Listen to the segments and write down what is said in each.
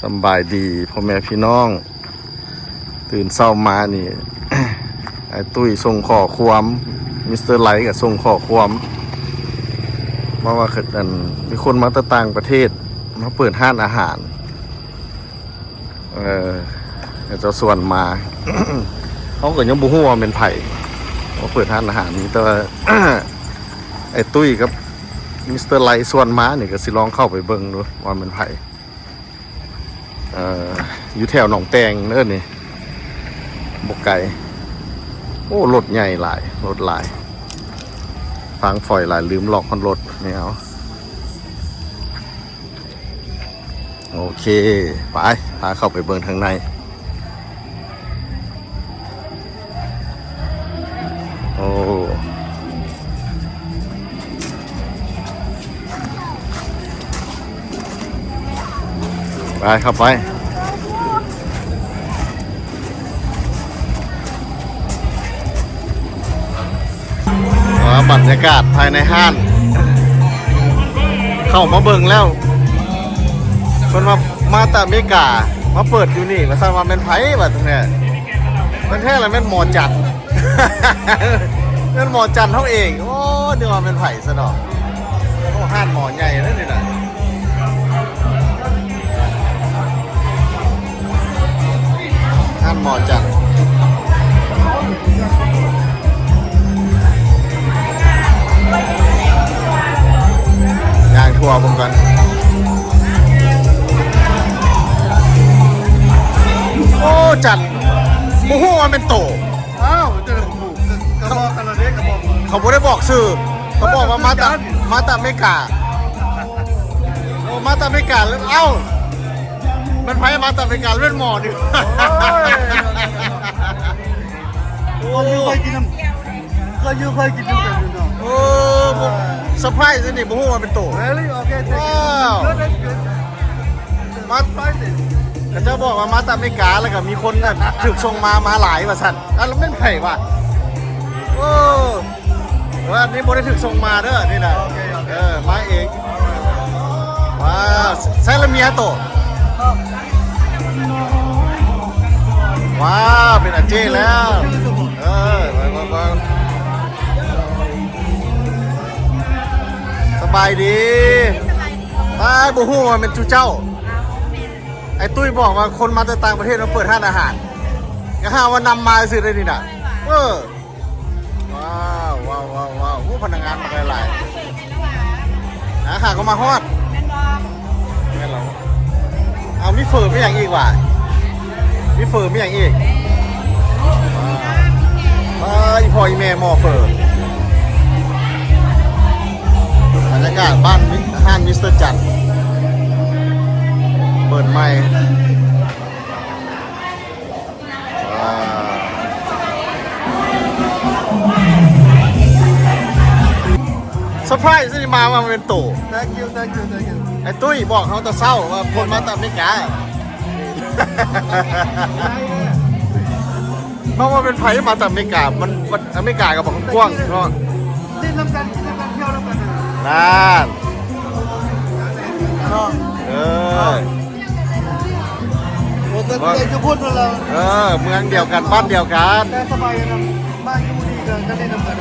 ສຳບາຍດີພໍ່ແມ່ພີ່ນ້ອງ, ຕື່ນເຊົ້າມານີ້ ອ້າຍຕຸ້ຍສົ່ງຂໍ້ຄວາມ, ມິສເຕີໄລກໍສົ່ງຂໍ້ຄວາມມາວ່າ ອັນ ມີຄົນມາແຕ່ຕ່າງປະເທດ ມາເປີດຮ້ານອາຫານ. ເອີ ເຂົາເຈົ້າຊວນມາ ເຮົາກໍຍັງບໍ່ຮູ້ວ່າແມ່ນໃຜມາເປີດຮ້ານອາຫານນີ້, ແຕ່ວ່າ ອ້າຍຕຸ້ຍກັບມິສເຕີໄລຊວນມານີ້ ກໍຊິລອງເຂົ້າໄປເບິ່ງດູວ່າແມ່ນໃຜ. ເອີ ຢູ່ແຖວໜອງແຕ່ງເດີນີ້ ບໍ່ໄກ. ໂອ້ ລົດໃຫຍ່ຫຼາຍ ລົດຫຼາຍ ຟາງຝອຍຫຼາຍ ລືມລັອກຮອດລົດແນວ. ໂອເຄ ໄປ ພາເຂົ້າໄປເບິ່ງທາງໃນ. ໂອ້ ໄປ ເຂົ້າໄປ. ວ່າບັນຍາກາດພາຍໃນຮ້ານ ເຂົ້າມາເບິ່ງແລ້ວ ເພິ່ນວ່າມາແຕ່ອາເມລິກາ ມາເປີດຢູ່ນີ້ ວ່າຊັ້ນ. ວ່າແມ່ນໃຜ ວ່າແທ້ ແມ່ນແທ້ລະແມ່ນໝໍຈັນ ແມ່ນໝໍຈັນເຮົາເອງ. ໂອ້ ນຶກວ່າແມ່ນໃຜຊະເນາະ. ໂອ້ ຮ້ານໝໍໃຫຍ່ເດ້ນີ້ນະ. ຮ້ານໝໍຈັນ ຍ່າງທົ່ວເບິ່ງກ່ອນ. ໂອ້ ຈັນ ບໍ່ຮູ້ວ່າແມ່ນໂຕ. ອ້າວ ເຈົ້າ ກະບອກກັນລະເດ້ ກະບອກ ເຂົາບໍ່ໄດ້ບອກຊື່ ເຂົາບອກວ່າມາແຕ່ ມາແຕ່ອາເມລິກາ. ໂອ້ ມາແຕ່ອາເມລິກາ. ເອົ້າ ແມ່ນໃຜມາແຕ່ອາເມລິກາ? ແມ່ນໝໍນີ້. ໂອ້ຍ ໂອ້ ເຄີຍຢູ່ ເຄີຍກິນນຳ ເຄີຍຢູ່ ເຄີຍກິນນຳກັນຢູ່ເນາະ. ເອີ ບໍ່ ເຊີໄພຣສ໌ນີ້ ບໍ່ຮູ້ວ່າເປັນໂຕ. Really? Okay, thank you. ວ້າວ Good, that's good. ມາ ເຂົາເຈົ້າບອກວ່າມາແຕ່ອາເມລິກາ ແລ້ວກໍມີຄົນນັ້ນຖືກສົ່ງມາ ມາຫຼາຍວ່າຊັ້ນ. ອັນ ລະແມ່ນໃຜວະ? ໂອ້ ວ່າອັນນີ້ບໍ່ໄດ້ຖືກສົ່ງມາເດີ ນີ້ນະ. ໂອເຄ ໂອເຄ ເອີ ມາເອງ. ວ້າວ ໃສ່ລະເມຍໂຕ. ວ້າວ ເປັນອາເຈ້ແລ້ວ. ເອີ ໄປ ໄປ ໄປ. ສະບາຍດີ. ສະບາຍດີ. ອ້າຍ ບໍ່ຮູ້ວ່າແມ່ນຈຸເຈົ້າ. ອ້າຍຕຸ້ຍບອກວ່າຄົນມາແຕ່ຕ່າງປະເທດມາເປີດຮ້ານອາຫານ ກໍຫາວ່ານຳມາຊື່ໄດ໋ນີ້ນະ. ເອີ ວ້າວ ວ້າວ ວ້າວ ໂອ້ ພະນັກງານມາຫຼາຍໆ. ຫາຂ້າກໍມາຮອດ. ແມ່ນບໍ່? ແມ່ນແລ້ວ. ເອົາ ມີເຝີ ມີຫຍັງອີກຫວາ? ມີເຝີ ມີຫຍັງອີກ? ວ້າວ ອີ່ພໍ່ອີ່ແມ່ໝໍເຝີ. ບັນຍາກາດບ້ານ ຮ້ານມິສເຕີຈັນ ເປີດໃໝ່. ເຊີໄພຣສ໌ນີ້ ມາ ມາເປັນໂຕ. Thank you, thank you, thank you. ໄອ້ຕຸ້ຍບອກເຮົາແຕ່ເຊົ້າວ່າຄົນມາແຕ່ອາເມລິກາ. ເພາະວ່າເປັນໃຜມາແຕ່ອາເມລິກາ ມັນ ມັນ ອາເມລິກາກໍບັກກວ້າງເນາະ. ຫຼິ້ນນຳກັນ ກິນນຳກັນ ທ່ຽວນຳກັນ. ນັ້ນ ເນາະ ເອີ ໂອ້ ແຕ່ ແຕ່ຢູ່ພຸ້ນນັ້ນລະ. ເອີ ເມືອງດຽວກັນ ບ້ານດຽວກັນ ແຕ່ສະບາຍນຳ ມາຢູ່ນີ້ກໍ ກໍຫຼິ້ນນຳກັນ.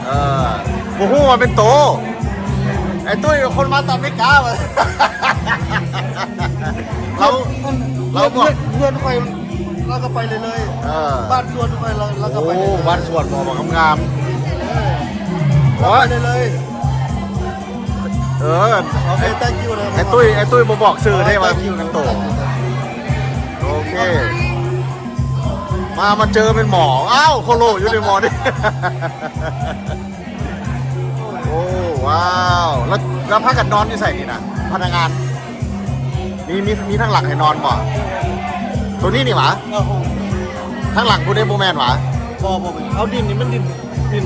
ເອີ ບໍ່ຮູ້ວ່າເປັນໂຕ. ໄອ້ຕຸ້ຍເປັນຄົນມາແຕ່ອາເມລິກາ. ລາວ ລາວບອກ ເພື່ອນ ເພື່ອນຂ້ອຍ ລາວກໍໄປເລີຍໆ. ເອີ ບ້ານສວນຂ້ອຍ ລາວ ລາວກໍໄປເລີຍໆ. ໂອ້ ບ້ານສວນບໍ່ ບັກງາມໆ. ເອີ ລາວໄປເລີຍໆ. ເອີ ໂອເຄ thank you ນະ. ໄອ້ຕຸ້ຍ ໄອ້ຕຸ້ຍບໍ່ບອກຊື່ເດ້ວ່າ thank you ເປັນໂຕ. ໂອເຄ ມາ ມາເຈີແມ່ນໝໍ. ອ້າວ ໂຄໂລຢູ່ໃນໝໍນີ້. ໂອ້ ວ້າວ ແລ້ວ ແລ້ວພາກັນນອນຢູ່ໃສນີ້ນະ ພະນັກງານ? ມີ ມີ ມີທາງຫຼັງໃຫ້ນອນບໍ່? ໂຕນີ້ນີ້ຫວາ? ເອີ ທາງຫຼັງພຸ້ນເດ້ ບໍ່ແມ່ນຫວາ? ບໍ່ ບໍ່ແມ່ນ. ເອົາ ດິນນີ້ມັນດິນ ດິນ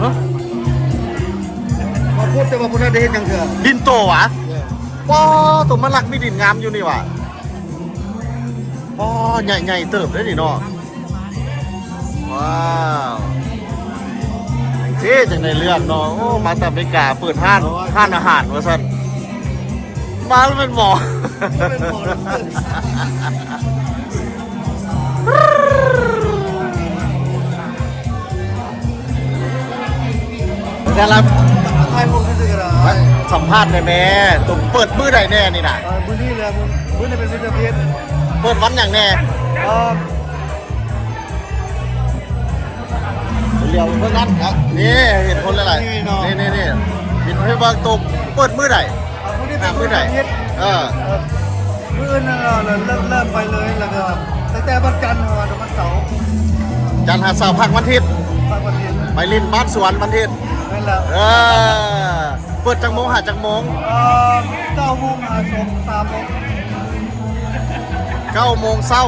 ຮະ? ມາພຸດ ແຕ່ວ່າບໍ່ທັນໄດ້ເຮັດຫຍັງເທື່ອ. ດິນໂຕຫວາ? ເອີ ປໍ ໂຕມັນຫຼັກມີດິນງາມຢູ່ນີ້ຫວາ? ປໍ ໃຫຍ່ ໃຫຍ່ເຕີບເດ້ນີ້ເນາະ. ວ້າວ ເອີ ຈັ່ງໃດເລື່ອງເນາະ. ໂອ້ ມາແຕ່ອາເມລິກາ ເປີດຮ້ານ ຮ້ານອາຫານວ່າຊັ້ນ. ປ້າແມ່ນໝໍ. ແຕ່ລະ ຖ່າຍຮູບຊື່ໆກໍໄດ້. ສຳພາດແດ່ແມ່ ຕົວເປີດມື້ໃດແດ່ນີ້ນະ? ເອີ ມື້ນີ້ແຫຼະ ມື້ ມື້ນີ້ເປັນມື້ທຳອິດ. ເປີດວັນຫຍັງແດ່? ເອີ ດຽວເບິ່ງນັ້ນເນາະ ນີ້ເຫັນຄົນຫຼາຍໆ ນີ້ເນາະ ນີ້ໆໆ ເຫັນໃຫ້ເບິ່ງໂຕເປີດມື້ໃດ? ອ່າ ມື້ນີ້ເປັນມື້ໃດ? ມື້ທຳອິດ ເອີ ມື້ອື່ນນັ້ນເລີ່ມ ເລີ່ມໄປເລີຍ ແລ້ວກໍຕັ້ງແຕ່ວັນຈັນຫາວັນເສົາ ຈັນຫາເສົາ ພັກວັນທິດ ພັກວັນທິດ ໄປຫຼິ້ນບ້ານສວນວັນທິດ. ແມ່ນແລ້ວ ເອີ ເປີດຈັກໂມງຫາຈັກໂມງ? ເອີ ເກົ້າໂມງຫາສາມໂມງ. ເກົ້າໂມງເຊົ້າ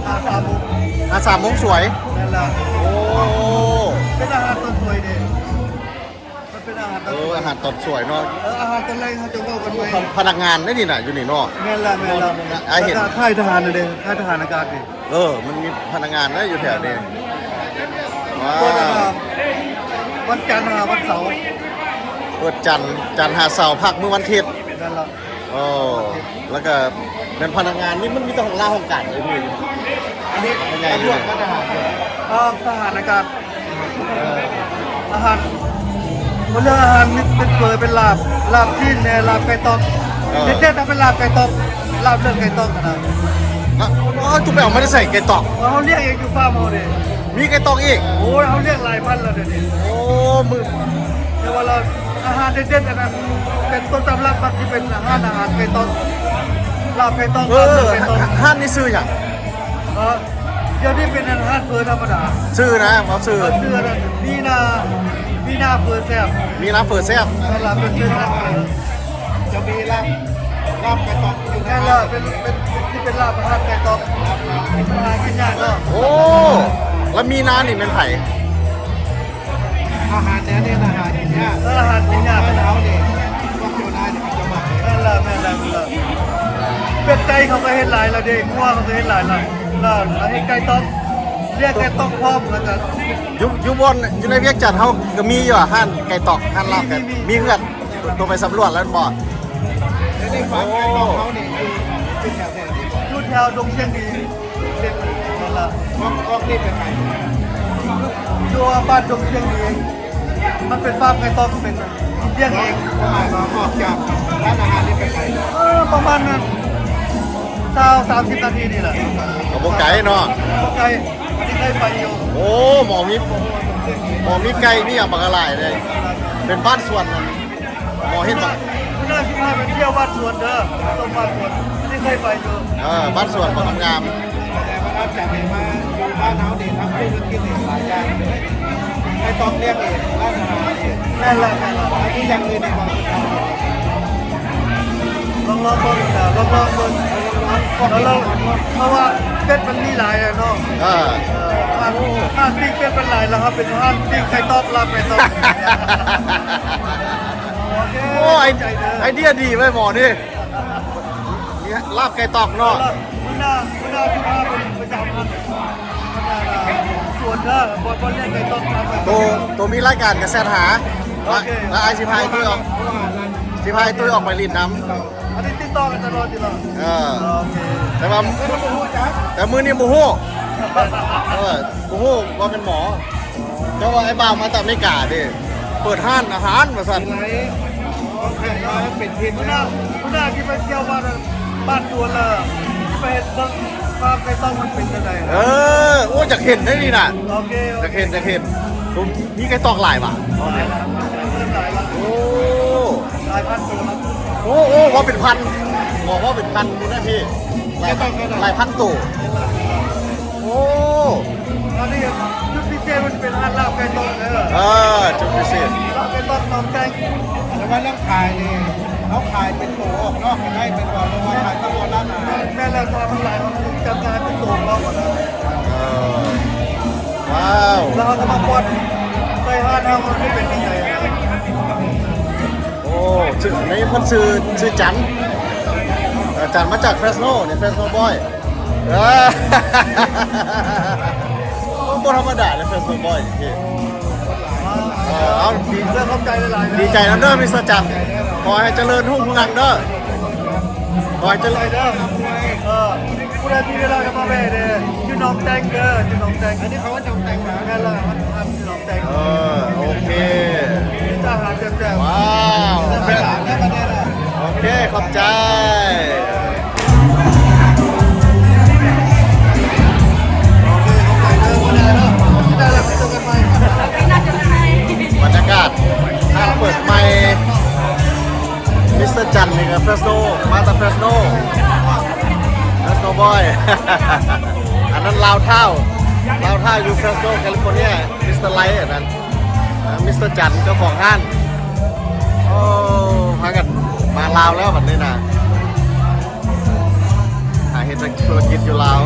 ຫາສາມໂມງ ຫາສາມໂມງສວຍ. ແມ່ນແລ້ວ ໂອ້ ເປັນອາຫານຕອນສວຍເດ້ ມັນເປັນອາຫານຕອນ ເອີ ສວຍ ອາຫານຕອນສວຍເນາະ. ເອີ ອາຫານຕອນແລງເຮົາຈະເວົ້າກັນໃໝ່. ພະນັກງານໄດ໋ນີ້ນະ ຢູ່ນີ້ເນາະ. ແມ່ນແລ້ວ ແມ່ນແລ້ວ ອ້າຍເຫັນ ຄ້າຍທະຫານເດ້ ຄ້າຍທະຫານອາກາດເດ້. ເອີ ມັນມີພະນັກງານເດ້ຢູ່ແຖວນີ້. ວ້າວ ເປີດວັນຈັນຫາວັນເສົາ ເປີດຈັນ ຈັນຫາເສົາ ພັກມື້ວັນທິດ. ແມ່ນແລ້ວ ໂອ້ ແລ້ວກໍແມ່ນພະນັກງານນີ້ ມັນມີແຕ່ຫ້ອງລາຫ້ອງການເລີຍ. ອັນນີ້ ໃຫຍ່ຢູ່ ຕຳຫຼວດກັບທະຫານ ເອີ ທະຫານອາກາດ. ເອີ ອາຫານ ເລື່ອງອາຫານມີເປັນເຝີ ເປັນລາບ ລາບຊີ້ນແດ່ ລາບໄກ່ຕອກ. ເອີ ເດັດໆ ເອົາເປັນລາບໄກ່ຕອກ ລາບເລືອດໄກ່ຕອກຫັ້ນນະ. ເອົ້າ ເຮົາຈະໄປເອົາມາແຕ່ໃສໄກ່ຕອກ? ເຮົາລ້ຽງເອງຢູ່ຟາມເຮົາເດ້. ມີໄກ່ຕອກອີກ? ໂອ້ ເຮົາລ້ຽງຫຼາຍພັນແລ້ວດຽວນີ້. ໂອ້ ມື້ ແຕ່ວ່າລາວ ອາຫານເດັດໆ ອັນນັ້ນເປັນຕົ້ນຕຳລັບ ມັນຊິເປັນຮ້ານອາຫານໄກ່ຕອກ ລາບໄກ່ຕອກ. ເອີ ລາບເລືອດໄກ່ຕອກ. ຮ້ານນີ້ຊື່ຫຍັງ? ເອີ ດຽວນີ້ເປັນຮ້ານເຝີທຳມະດາ. ຊື່ນະ ເວົ້າຊື່. ເອີ ຊື່ອັນນັ້ນ ມີນາ ມີນາເຝີແຊບ. ມີນາເຝີແຊບ. ແມ່ນລະ ເປັນ ເປັນຮ້ານເຝີ ຈະມີລາບ ລາບໄກ່ຕອກຢູ່ໃນ ແມ່ນລະ ຮ້ານ. ເປັນ ເປັນ ຊິເປັນລາບອາຫານໄກ່ຕອກ ຫາກິນຍາກເນາະ. ໂອ້ ລະມີນານີ້ແມ່ນໃຜ? ອາຫານແນວນີ້ນະຫາກິນຍາກ. ເອີ ອາຫານກິນຍາກ. ບ້ານເຮົານີ້ ພວກເຈົ້ານາຍນີ້ເຂົາຈະມັກ. ແມ່ນລະ ແມ່ນລະ ແມ່ນລະ. ເປັດໄກ່ເຂົາກໍເຮັດຫຼາຍລະເດ້ ງົວເຂົາກໍເຮັດຫຼາຍລະ ລະ ລະເຮັດໄກ່ຕອກ ລ້ຽງໄກ່ຕອກພ້ອມ. ແລ້ວກໍຢູ່ ຢູ່ບ່ອນ ຢູ່ໃນວຽງຈັນເຮົາກໍມີຢູ່ ຮ້ານໄກ່ຕອກ ຮ້ານລາບ. ມີ ມີ ມີ ມີເຮືອນ ໂຕໄປສຳຫຼວດແລ້ວແມ່ນບໍ່? ໂອ້ ເຮົານີ້ຢູ່ ຢູ່ແຖວໃດ? ຢູ່ແຖວດົງຊຽງດີ. ເສັ້ນນັ້ນລະ ອອກ ອອກນີ້ໄປໄກ ຢູ່ບ້ານດົງຊຽງດີ. ມັນເປັນຟາມໄກ່ຕອກ ເປັນລ້ຽງເອງ. ຄວາມໝາຍວ່າອອກຈາກຮ້ານອາຫານນີ້ໄປໄກ? ເອີ ປະມານນັ້ນ ຊາວ ສາມສິບນາທີນີ້ແຫຼະ. ກໍບໍ່ໄກເນາະ. ບໍ່ໄກ ທີ່ເຄີຍໄປຢູ່. ໂອ້ ໝໍມີ ໝໍມີໄກ່ ມີຫຍັງບັກຫຼາຍເດ້. ເປັນບ້ານສວນນັ້ນ ໝໍເຫັນບໍ່? ມື້ໜ້າ ມື້ໜ້າຊິພາໄປທ່ຽວບ້ານສວນເດີ ຊົມບ້ານສວນ ທີ່ເຄີຍໄປຢູ່. ເອີ ບ້ານສວນບໍ່ງາມ. ແຕ່ວ່າອາດຈະເຫັນວ່າບ້ານເຮົານີ້ ທຳທຸລະກິດນີ້ຫຼາຍຢ່າງ ໃຫ້ຕ້ອງລ້ຽງເອງ ຮ້ານອາຫານເອງ. ແມ່ນແລ້ວ ແມ່ນແລ້ວ. ມີຢ່າງອື່ນອີກບໍ່? ລອງ ລອງເບິ່ງ ລອງ ລອງເບິ່ງ ລອງ ລອງ ລອງ ເພາະວ່າເປັດມັນມີຫຼາຍແລ້ວເນາະ. ເອີ ເອີ ຮ້ານ ຮ້ານປີ້ງເປັດມັນຫຼາຍແລ້ວ ເຮົາເປັນຮ້ານປີ້ງໄກ່ຕອກ ລາບໄກ່ຕອກ. ໂອ້ຍ ໂອ້ ໄອ ໄອເດຍດີເວີຍໝໍນີ້ ມີລາບໄກ່ຕອກເນາະ. ມື້ໜ້າ ມື້ໜ້າຊິພາໄປປະຈຳ ອັນນັ້ນ ສວນເດີ ບ່ອນ ບ່ອນລ້ຽງໄກ່ຕອກ. ໂຕ ໂຕມີລາຍການກະແຊັດຫາ ໂອເຄ ລະ ລະອ້າຍຊິພາໄອ້ຕຸ້ຍອອກ ຊິພາໄອ້ຕຸ້ຍອອກໄປຫຼິ້ນນຳ. ອັນນີ້ຕິດຕໍ່ກັນຕະຫຼອດຢູ່ແລ້ວ. ເອີ ໂອເຄ ແຕ່ວ່າ ແຕ່ມື້ນີ້ບໍ່ຮູ້ ເອີ ບໍ່ຮູ້ວ່າແມ່ນໝໍ. ເຈົ້າວ່າໄອ້ບ່າວມາຈາກອາເມລິກາເດ້ ເປີດຮ້ານອາຫານວ່າຊັ້ນ. ວາງແຜນວ່າເປັນທີມ ມື້ໜ້າ ມື້ໜ້າຊິໄປທ່ຽວບ້ານ ບ້ານສວນລະ ຊິໄປເບິ່ງຟາມໄກ່ຕອກມັນເປັນຈັ່ງໃດ. ເອີ ໂອ້ ຢາກເຫັນໄດ໋ນີ້ນະ. ໂອເຄ ໂອເຄ ຢາກເຫັນ ຢາກເຫັນ. ມີໄກ່ຕອກຫຼາຍຫວາ? ຫຼາຍ ຫຼາຍ ຫຼາຍ ໂອ້ ຫຼາຍພັນໂຕນະ. ໂອ້ ໂອ້ ເວົ້າເປັນພັນ ເວົ້າເປັນພັນ ມີໜ້າທີ່ ຫຼາຍ ຫຼາຍພັນໂຕ. ໂອ້ ອັນນີ້ຈຸດພິເສດມັນເປັນຮ້ານລາບໄກ່ຕອກເດີ. ເອີ ຈຸດພິເສດ ລາບໄກ່ຕອກໜອງແຕງ. ແຕ່ວ່າເລື່ອງຂາຍນີ້ ເຮົາຂາຍເປັນໂຕອອກນອກກໍໄດ້ ແມ່ນບໍ່? ຫຼືວ່າຂາຍສະເພາະຮ້ານອາຫານ? ແມ່ນແລ້ວ ຖ້າມັນຫຼາຍ ເຮົາຈະຈັດການເປັນໂຕອອກຫັ້ນນະ. ເອີ ວ້າວ ແລ້ວເຮົາກໍມາປ້ອນໃສ່ຮ້ານເຮົາ ມັນຊິເປັນຈັ່ງໃດ? ໂອ້ ຊື່ ໃນເພິ່ນຊື່ ຊື່ຈັນ ເອີ ຈັນມາຈາກເຟຣສໂນ ນີ້ເຟຣສໂນບອຍ. ເອີ ບໍ່ທຳມະດາເດ້ ເຟຣສໂນບອຍນີ້. ເອີ ເອົາ ດີ ເດີ ຂອບໃຈຫຼາຍໆ ດີໃຈນຳເດີ ມິສເຕີຈັນ ຂໍໃຫ້ຈະເລີນຮຸ່ງເຮືອງເດີ. ຂໍໃຫ້ເຈີລິນເດີ ເອີ ຜູ້ໃດມີເວລາກໍມາແວ່ເດີ ຢູ່ໜອງແຕງເດີ ຢູ່ໜອງແຕງ. ອັນນີ້ເຂົາວ່າໜອງແຕງນະ ແມ່ນແລ້ວ ຢູ່ໜອງແຕງ. ເອີ ໂອເຄ ມີແຕ່ອາຫານແຊບໆ. ວ້າວ ໂອເຄ ຂອບໃຈ. ບັນຍາກາດຮ້ານເປີດໃໝ່ ມິສເຕີຈັນນີ້ກໍເຟຣສໂນ ມາແຕ່ເຟຣສໂນ ເຟຣສໂນບອຍ. ອັນນັ້ນລາວທ້າວ ລາວທ້າວຢູ່ເຟຣສໂນ ແຄລິຟໍເນຍ ມິສເຕີໄລ ອັນນັ້ນ ເອີ ມິສເຕີຈັນ ເຈົ້າຂອງຮ້ານ. ໂອ້ ພາກັນມາລາວແລ້ວບັດນີ້ນະ ຫາເຮັດທຸລະກິດຢູ່ລາວ.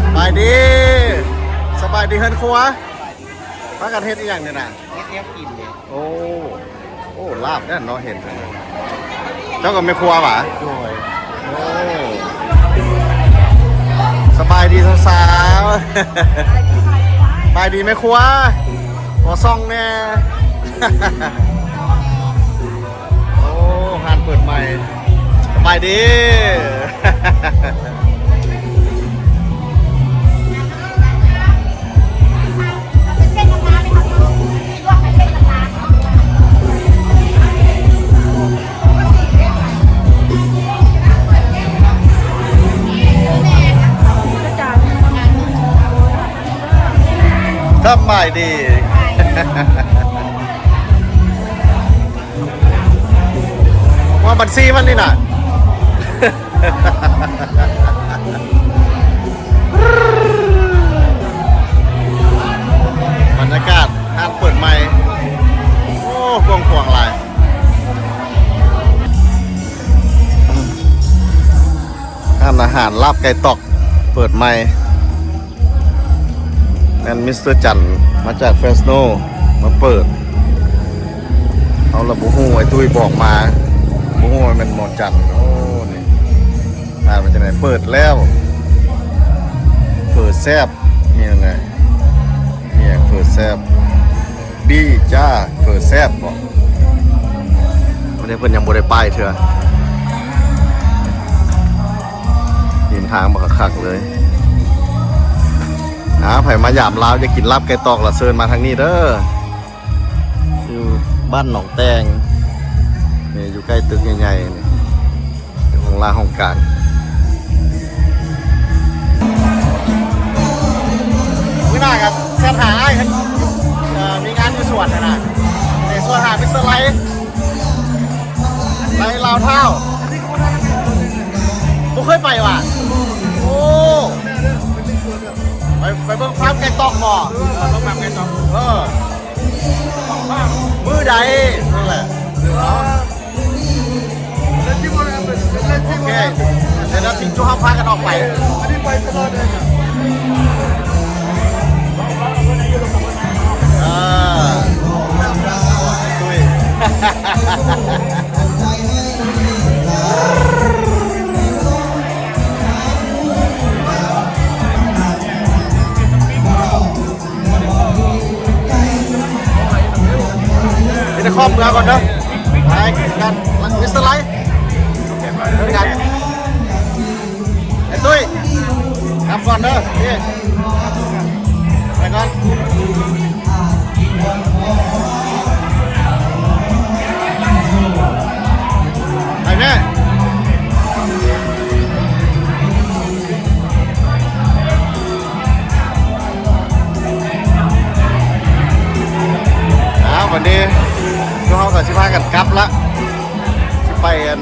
ສະບາຍດີ ສະບາຍດີເຮືອນຄົວ. ພາກັນເຮັດອີ່ຫຍັງນີ້ນະ? ເຮັດແນວກິນເດ້. ໂອ້ ໂອ້ ລາບແນ່ເນາະ ເຫັນ. ເຈົ້າກໍແມ່ຄົວຫວາ? ໂດຍ. ໂອ້ ສະບາຍດີສາວໆ ສະບາຍດີແມ່ຄົວ ຂໍສ່ອງແນ່. ໂອ້ ຮ້ານເປີດໃໝ່ ສະບາຍດີ. ສະບາຍດີ. ວ່າບັນຊີມັນນີ້ນະ ບັນຍາກາດຮ້ານເປີດໃໝ່ ໂອ້ ກວ້າງຂວາງຫຼາຍ. ຮ້ານອາຫານລາບໄກ່ຕອກເປີດໃໝ່ ແມ່ນມິສເຕີຈັນມາຈາກເຟຣສໂນມາເປີດ. ເຮົາລະບໍ່ຮູ້ ໄອ້ຕຸ້ຍບອກມາ ບໍ່ຮູ້ວ່າແມ່ນໝໍຈັນ. ໂອ້ ນີ້ຮ້ານເປັນຈັ່ງໃດ? ເປີດແລ້ວ ເຝີແຊບ ມີຫຍັງແດ່? ມີຫຍັງ? ເຝີແຊບ ບີຈ້າ ເຝີແຊບບໍ? ອັນນີ້ເພິ່ນຍັງບໍ່ໄດ້ປ້າຍເທື່ອ ເຫັນທາງບັກຄັກໆເລີຍ. ອ່າ ໃຜມາຢາມລາວ ຢາກກິນລາບໄກ່ຕອກລະເຊີນມາທາງນີ້ເດີ ຢູ່ບ້ານໜອງແຕງ ນີ້ ຢູ່ໃກ້ຕຶກໃຫຍ່ໆນີ້. ຫ້ອງລ່າງຫ້ອງກາງ ມື້ໜ້າກໍແຊັດຫາອ້າຍເພິ່ນ ເອີ ມີງານຢູ່ສວນຫັ້ນນະ ໄປສວນຫາມິສເຕີໄລ ໄລລາວທ້າວ ບໍ່ເຄີຍໄປຫວາ? ໂອ້ ໄປ ໄປເບິ່ງຟາມໄກ່ຕອກບໍ? ເອີ ເບິ່ງຟາມໄກ່ຕອກ ເອີ ມື້ໃດ? ນັ້ນແຫຼະ ໂອເຄ ແລ້ວທີ່ເຮົາພາກັນອອກໄປ ອັນນີ້ໄປຕະຫຼອດເລີຍນະ ເອີ ຕຸ້ຍ. ມີແຕ່ຄອບເມືອກ່ອນເດີ ໄປກັນ ມິສເຕີໄລ ເດີນກັນ ໄອ້ຕຸ້ຍ ກັບກ່ອນເດີ ນີ້ ໄປກ່ອນ. ໂອ້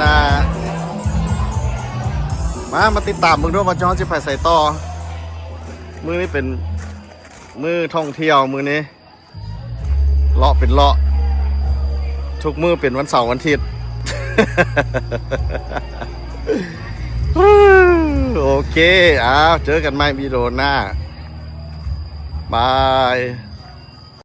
ນາ ມາ ມາຕິດຕາມເບິ່ງດູວ່າເຮົາຊິໄປໃສຕໍ່. ມື້ນີ້ເປັນມື້ທ່ອງທ່ຽວ ມື້ນີ້ເລາະເປັນເລາະ ທຸກມື້ເປັນວັນເສົາວັນທິດ. ໂອເຄ ອ້າວ ເຈີກັນໃໝ່ວິດີໂອໜ້າ ບາຍ.